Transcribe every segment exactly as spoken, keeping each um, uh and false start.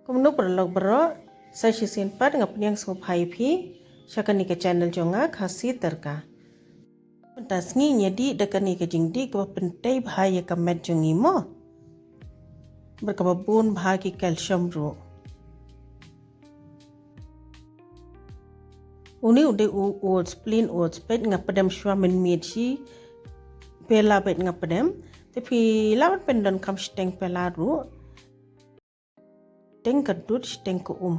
Kumno paralok baroh, sa shisien pat nga pdiang sngewbha ïa phi sha kane ka channel jong nga, Khasi Tadka. Mynta sngi ngi ïa dih da kane ka jingdih kaba pyntei bha ïa ka met jong ngi mo. Bad kaba bun bha ki calcium ruh. Une u dei u oats, plain oats, peit nga pdem shuwa mynmiet shi pela peit nga pdem. Te phi lah ban pyndonkam shiteng pela ruh. Shiteng ka dud, shiteng ka um.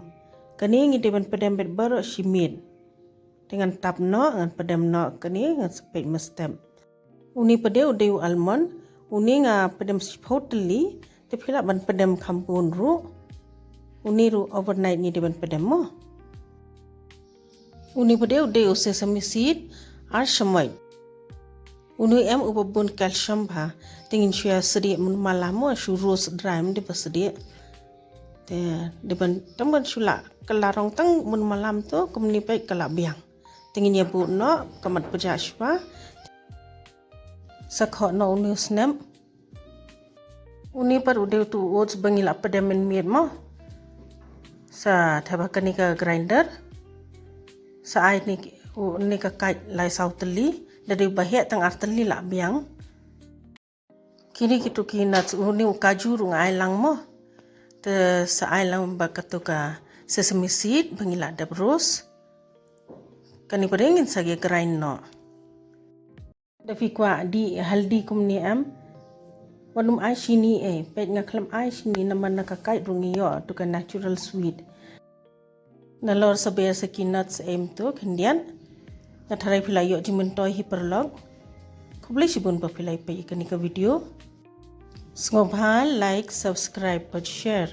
Kane ngi dei ban pdem beit baroh shi miet. Te ngan tap noh, ngan pdem noh kane, ngan sa peit mynstep. Une pat de u dei u almond, une nga pdem shiphew tylli, te phi lah ban pdem kham bun ruh. Une ruh overnight ngi dei ban pdem mo. Une pat de u dei u sesame seed ar shamoit. Une em uba bun calcium bha. Te ngin shu ïa sdieh mynmalam mo, shu roast dry, ym dei ba sdieh. Te dei ban, tang ban shu lah kylla rong tang mynmalam to, kumne peit ka lah biang. Te ngin ïa buh noh, ka mat pajah shuwa. Sa khoh noh une u snep. Une pat u dei utu u oats ba ngi lah pdem mynmiet mo. Sa thep ha kane ka grinder. Sa ai ne, u, ne ka kait lai saw tylli. Da dei ba heh tang ar tylli lah biang. Kine kitu ki nuts, une u kaju ruh nga ai lang mo. Te sa ai lang bad katu ka sesame seed ba ngi lah dep roast. Kane pat de ngin sa ïa grind noh. Da phi kwah dih healthy kumne em, wat nym ai shini eh, peit nga khlem ai shini namar na ka kait ruh ngi ïoh tu ka natural sweet. Nalor sa ber sa ki nuts em tu khyndiat. Nga tharai phi la ïoh jingmyntoi hi paralok. Khublei shibun ba phi la ïa peit ïa kane ka video. Sngewbha like, subscribe bad share.